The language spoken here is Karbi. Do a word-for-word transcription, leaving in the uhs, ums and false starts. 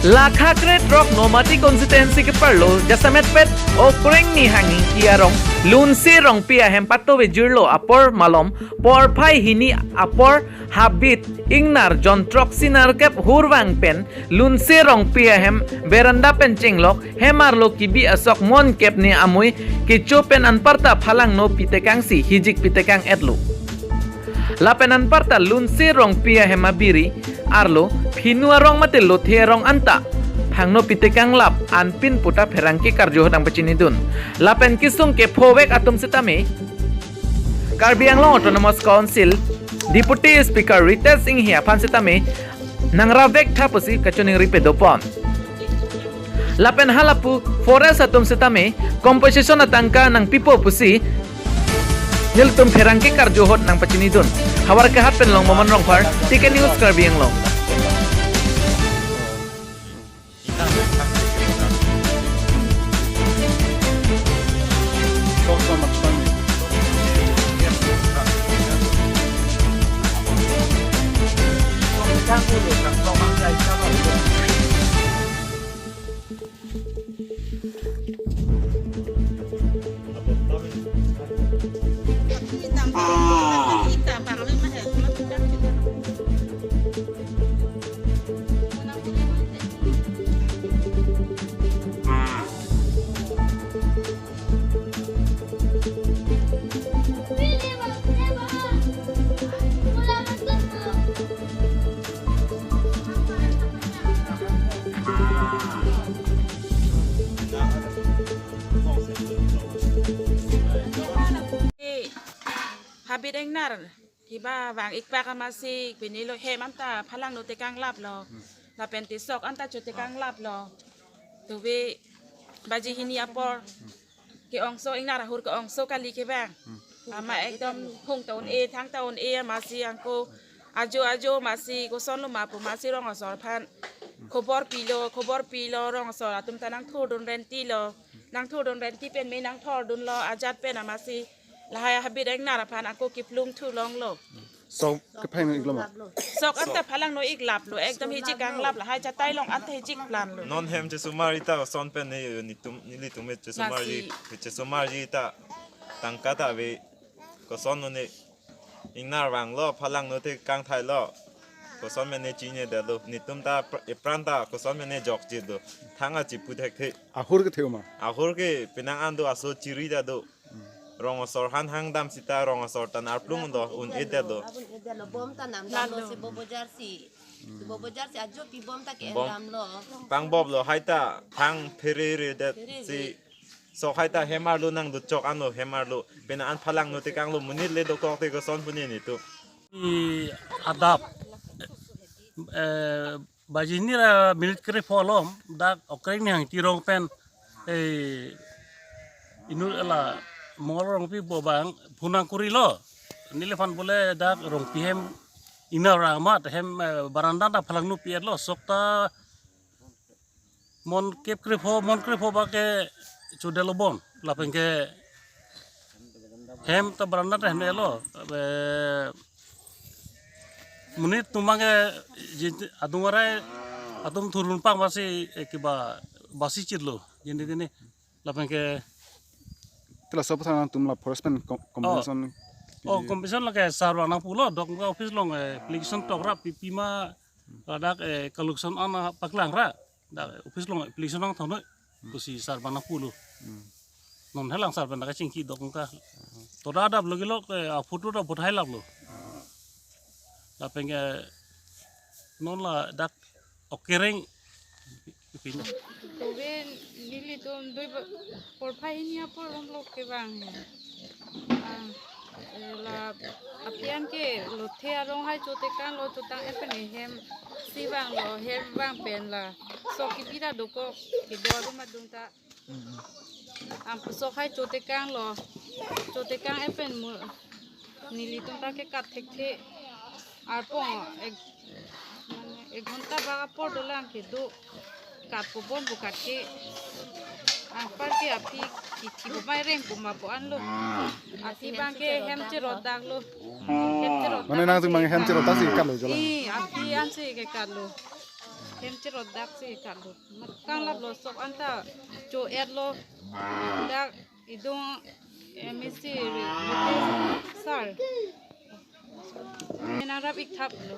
Lakha kre throk Nomati constituency keparlo jasemet pet Okrengni hang Ingti arong Lunse Rongpi ahem pato vejirlo apor malom porphai hini apor habit ingnar jon throksi nerkep hurvang pen Lunse Rongpi ahem veranda pen chenglok hem arlo kebi asok monkep ni amui kecho pen anparta phalangno pitekangsi hijik pitekang-etlo. Lapen anparta Lunse Rongpi ahem abiri arlo phinu arong mate lothe arong anta phangno pitekanglap anpin puta pherangke karju ahut nangpachinidun. Lapen kesung kephovek atum setame Karbi Anglong Autonomous Council Deputy Speaker Ritesh Enghi aphan setame nangrapvektha pusi kachiningri pedopon. Lapen halapu forest atum setame compensation atangka nangpipo pusi nelitum pherangke karju ahut nangpachinidun. Howraghat pen Longbomon Rongphar, T K News Karbi Anglong. Habit ingnar kevang ik pak amatsi pini lo hem anta phalangno tekanglaplo. Lapen te sok anta chotekanglaplo. Tove baji hini apor ke-ongso ingnar ahur ke-ongso kali kevang. Amat ekdom hung ta un-e thang ta un-e amatsi angko ajo ajo amatsi kosonlo ma pu amatsi rong asor aphan khobor pilo, khobor pilo rong asor atum ta nangthurdun renti lo. Nangthurdun renti pen me nangthurdunlo ajat pen amatsi lahai habit ingnar aphan ako kiplung thu longlo. Sok kephangno iklo ma? Sok anta phalangno iklaplo, ekdom hijik kanglap lahai chatai long anta hijik planlo. Non hem chesumar ita koson pen ne netum nelitum chesumarji, lasi chesumarji ta tangka ta ave koson no ne ingnar vanglo phalangno tekangthailo. Koson mene chinine detlo netum ta pr-, epran ta koson mene jokjitlo. Thang achipu thekthe. Ahur ke theu ma? Ahur ke penang an do aso chiri ta do. Rong asor han hang dam sita rong asor tan arplung do un-e detlo. Abun edetlo bom ta nam damlo, lalo se bobo jarsi. Bobo jarsi ajo pi bom ta ke bom endamlo. Pangboplo hai ta thang pherere det pherere si. Sok hai ta hem arlo nangdutchok anlo hem arlo. Penang an phalangno tekanglo monit le dokok te koson pu ne netum. I adap, eh, baji hini ra minute krepho alom dak Okrengni hang Ingti arong pen, eh, inut ela Mongol Rongpi pu abang phone nangkurilo. Neliphan bole dak Rongpi hem ingnar amat hem, eh, veranda ta phalangno pi-etlo sok ta monkep krepho, mon krepho ba ke chodetlo bon. Lapen ke hem ta veranda ta hem-etlo. Eh, monit atum abang ke jin-, adung arai atum thurun pang basi, eh, kiba basi chitlo. Jini jini. Lapen ke tela sopo thang atum la forest pen com-, oh, compensation. Oh, compensation lake sar abang nangpulo, dok office along, eh, application tok ra pipi ma ladak, eh, collection an paklang ra. Dak office along application nangthon noi. Pusi sar abang nangpulo. Hmm. Non helang sar abang dak chingki dok ka. To da adap lagi lo, eh, a photo da bot hai laplo. Lapen ke non ladak Okreng pin. Tove nelitum dui ba-, porphai hini apor romlo kevang he. Ah, eh, la apian ke lothe arong hai chotekanglo, chotang-et pen hem si vanglo, hem vang pen la sok kebi ta dokok kedo arum adung ta. Am sok hai chotekanglo. Chotekang-et pen mu nelitum ta kekat thekthe. Arpong ek, mane ek ghonta bak apor dolang kedo. Kat po bom pu kat ke. Anpar ke aphi kithi bomai reng pu ma pu anlo. Aphi abang ke hem cherot daklo. Hem cherot. Mane nangtum abang hem cherot si katlo jola. I aphi ansi kekatlo. Hem cherodak si kalo. Mat kanglaplo, sok anta cho-etlo. Dak idung M A C sir. Nangrap-ik thaplo.